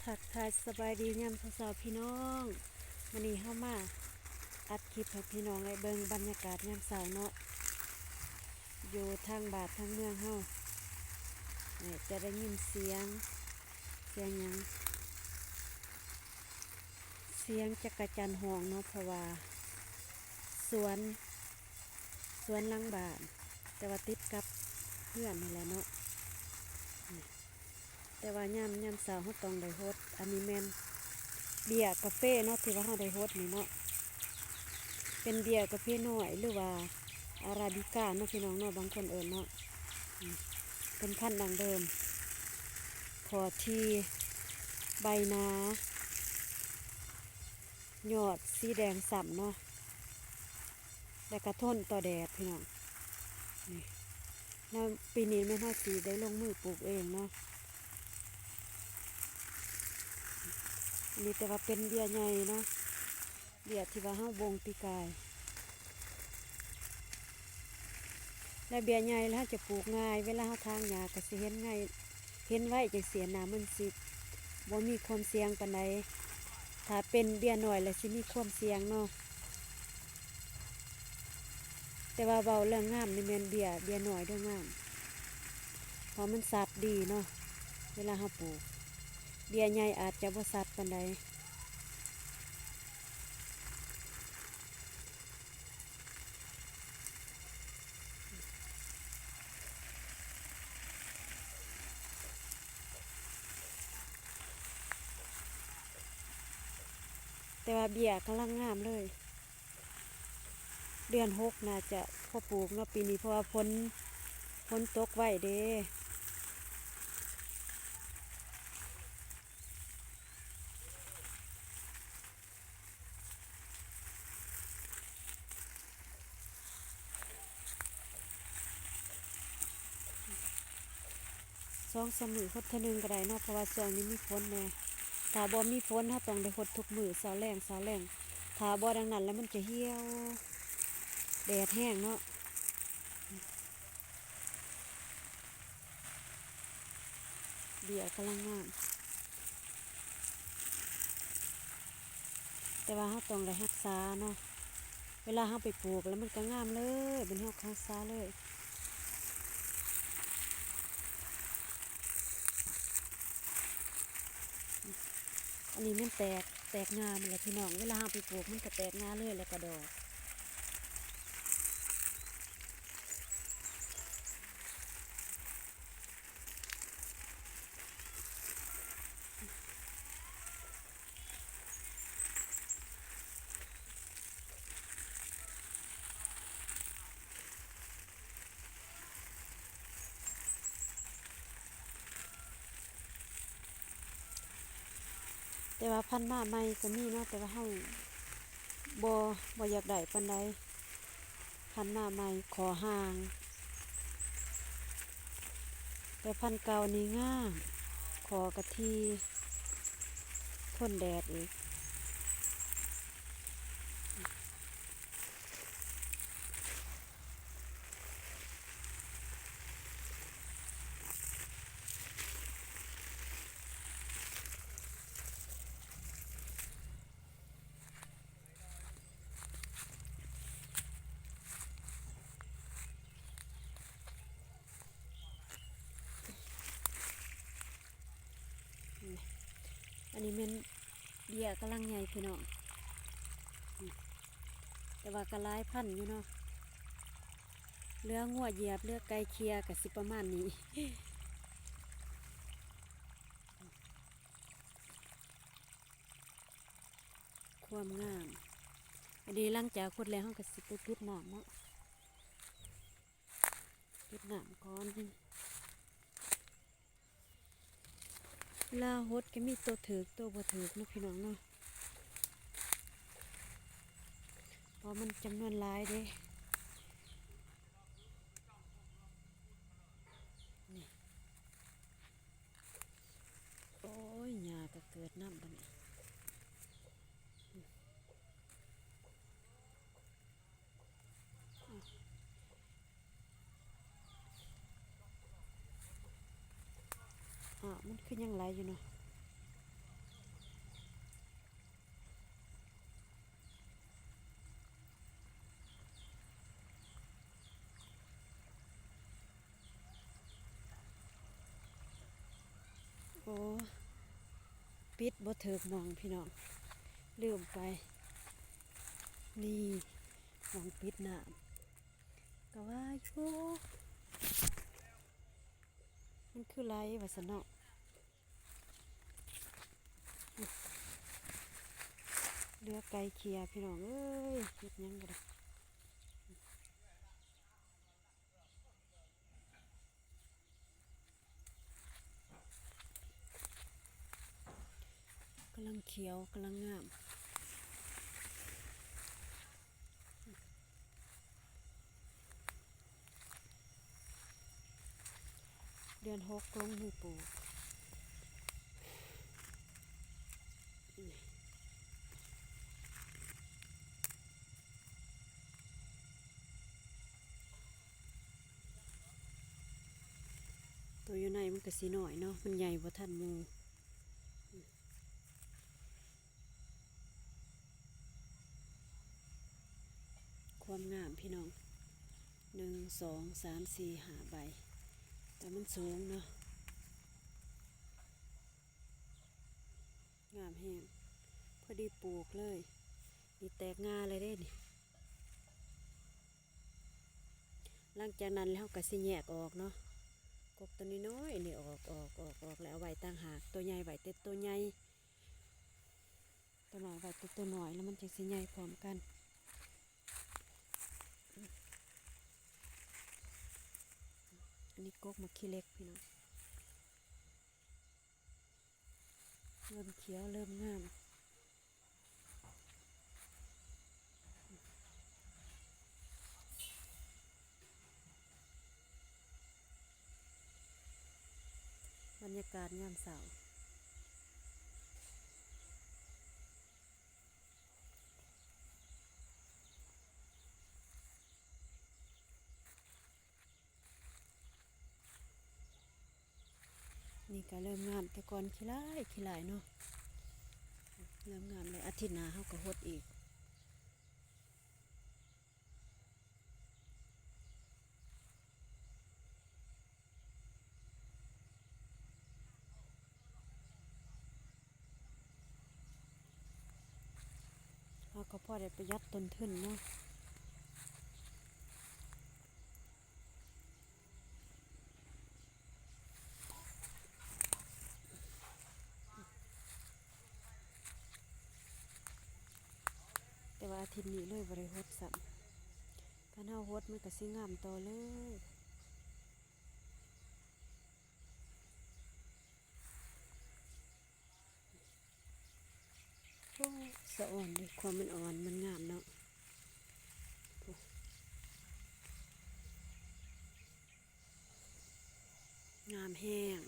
ທັກທາຍສະບາຍດີຍາມເຊົ້າໆ ພີ່ນ້ອງ. ມື້ນີ້ເຮົາມາອັດຄລິບໃຫ້ພີ່ນ້ອງໄດ້ເບິ່ງບັນຍາກາດຍາມເຊົ້າເນາະ ຢູ່ທາງບ້ານທາງເມືອງເຮົາ. ແມ່ນ ຈະໄດ້ຍິນສຽງ ສຽງຫຍັງ? ສຽງຈັກກະຈັນຮ້ອງເນາະ ເພາະວ່າສວນ ສວນຫຼັງບ້ານ ແຕ່ວ່າຕິດກັບເຮືອນນີ້ແຫຼະເນາະ. ແຕ່ວ່າຍາມ ຍາມເຊົ້າເຮົາຕ້ອງໄດ້ຫົດ. ອັນນີ້ແມ່ນເບ້ຍກາເຟເນາະ ທີ່ວ່າເຮົາໄດ້ຫົດນີ້ເນາະ ເປັນເບ້ຍກາເຟນ້ອຍ ຫຼືວ່າອາຣາບິກາເນາະ ພີ່ນ້ອງເນາະ ບາງຄົນເອີ້ນເນາະ. ເປັນພັນດັ້ງເດີມ ຂໍ້ທີ່ໃບໜາ ຍອດສີແດງຊ້ຳເນາະ ແລ້ວກະທົນຕໍ່ແດດ ພີ່ນ້ອງ. ນີ້ ແລ້ວປີນີ້ແມ່ນເຮົາຊິໄດ້ລົງມືປູກເອງເນາະ. ນີ້ແຕ່ວ່າເປັນເບ້ຍໃຫຍ່ເນາະ ເບ້ຍທີ່ວ່າເຮົາບົ່ງປີກາຍ ແລະ ເບ້ຍໃຫຍ່ແລ້ວເຮົາຈະປູກງ່າຍ ເວລາເຮົາຖາງຫຍ້າກະຊິເຫັນງ່າຍ ເຫັນໄວຈັ່ງຊີ້ນະ ມັນຊິບໍ່ມີຄວາມສ່ຽງປານໃດ. ຖ້າເປັນເບ້ຍນ້ອຍແລ້ວຊິມີຄວາມສ່ຽງເນາະ. ແຕ່ວ່າເວົ້າເລື່ອງງາມນີ້ແມ່ນເບ້ຍ ເບ້ຍນ້ອຍເດີງາມ ເພາະມັນຊັດດີເນາະ ເວລາເຮົາປູກ. ເບ້ຍໃຫຍ່ອາດຈະບໍ່ຊັດປານໃດ. ແຕ່ວ່າເບ້ຍກຳລັງງາມເລີຍ. ເດືອນຫົກໜ້າຈະພໍປູກເນາະປີນີ້ ເພາະວ່າຝົນ ຝົນຕົກໄວເດ້. ສອງສາມມື້ຫົດເທື່ອໜຶ່ງກະໄດ້ເນາະ ເພາະວ່າຊ່ວງນີ້ມີຝົນແດ່. ຖ້າບໍ່ມີຝົນເຮົາຕ້ອງໄດ້ຫົດທຸກມື້ ເຊົ້າແລງ ເຊົ້າແລງ. ຖ້າບໍ່ດັ່ງນັ້ນແລ້ວມັນຈະຫ່ຽວ ແດດແຮງເນາະ. ເບ້ຍກຳລັງງາມ ແຕ່ວ່າເຮົາຕ້ອງໄດ້ຮັກສາເນາະ. ເວລາເຮົາໄປປູກແລ້ວມັນກະງາມເລີຍ ບັດນີ້ເຮົາກະຮັກສາເລີຍ. ອັນນີ້ແມ່ນແຕກ ແຕກງ່າມັນແຫຼະພີ່ນ້ອງ ເວລາເຮົາໄປປູກມັນກະແຕກງ່າເລີຍ ແລ້ວກະດອກ. ແຕ່ວ່າພັນມາໃໝ່ກະມີເນາະ ແຕ່ວ່າເຮົາບໍ່ ບໍ່ຢາກໄດ້ປານໃດ. ພັນມາໃໝ່ ຂໍ້ຫ່າງ ແຕ່ພັນເກົ່ານີ້ງາມ ຂໍ້ກະຖີ່ ທົນແດດອີກ. ອັນນີ້ແມ່ນເບ້ຍກຳລັງໃຫຍ່ພີ່ນ້ອງ ແຕ່ວ່າກະຫຼາຍພັນຢູ່ເນາະ ເຫຼືອງົວຢຽບ ເຫຼືອໄກ່ເຄຍ ກະຊິປະມານນີ້. ຄວາມງາມ ອັນນີ້ຫຼັງຈາກຫົດແລ້ວເຮົາກະຊິໄປປິດນ້ຳເນາະ ປິດນ້ຳກ່ອນ. ເວລາຫົດກະມີໂຕຖືກໂຕບໍ່ຖືກເນາະ ພີ່ນ້ອງເນາະ ເພາະມັນຈຳນວນຫຼາຍເດ້. ນີ້ ໂອ້ຍ ຫຍ້າກະເກີດນຳບັດນີ້. ອ້າວ ມັນຄືຍັງໄຫຼຢູ່ເນາະ. ປິດບໍ່ຖືກໝ່ອງພີ່ນ້ອງ ລືມໄປ. ນີ້ ໝ່ອງປິດນ້ຳ ກະວ່າຢູ່ ມັນຄືໄຫຼວ່າຊັ້ນເນາະ. ເຫຼືອໄກ່ເຂ່ຍພີ່ນ້ອງເອີຍ ເຮັດຫຍັງກະໄດ້. ກຳລັງຂຽວ ກຳລັງງາມ. ເດືອນຫົກລົງມືປູກ. ໂຕຢູ່ໃນມັນກະຊິນ້ອຍເນາະ ມັນໃຫຍ່ບໍ່ທັນໝູ່. ຄວາມງາມພີ່ນ້ອງ ໜຶ່ງ ສອງ ສາມ ສີ່ ຫ້າ ໃບ ແຕ່ມັນສູງເນາະ. ງາມແຮງ ພໍດີປູກເລີຍ. ນີ້ແຕກງ່າແລ້ວເດ້ນີ້. ຫຼັງຈາກນັ້ນແລ້ວເຮົາກະຊິແຍກອອກເນາະ ກົກໂຕນ້ອຍໆນີ້ອອກ ອອກ ອອກ ອອກ ແລ້ວເອົາໄວ້ຕ່າງຫາກ ໂຕໃຫຍ່ໄວ້ແຕ່ໂຕໃຫຍ່ ໂຕນ້ອຍໄວ້ແຕ່ໂຕນ້ອຍ ແລ້ວມັນຈັ່ງຊິໃຫຍ່ພ້ອມກັນ. ອັນນີ້ກົກໝາກຂີ້ເຫຼັກພີ່ນ້ອງ ເລີ່ມຂຽວ ເລີ່ມງາມ. ບັນຍາກາດຍາມເຊົ້າ. ນີ້ກະເລີ່ມງາມ ແຕ່ກ່ອນຂີ້ຫຼາຍ ຂີ້ຫຼາຍເນາະ. ເລີ່ມງາມແລ້ວ ອາທິດໜ້າເຮົາກະຫົດອີກ. ເຮົາກະພໍໄດ້ປະຢັດຕົ້ນທຶນເນາະ. ແຕ່ວ່າອາທິດນີ້ເລີຍບໍ່ໄດ້ຫົດຊ້ຳ ຄັນເຮົາຫົດມັນກະຊິງາມຕໍ່ເລີຍ. ໂອ້ ສະອອນເດ້ ຄວາມມັນອ່ອນ ມັນງາມເນາະ. ງາມແຮງ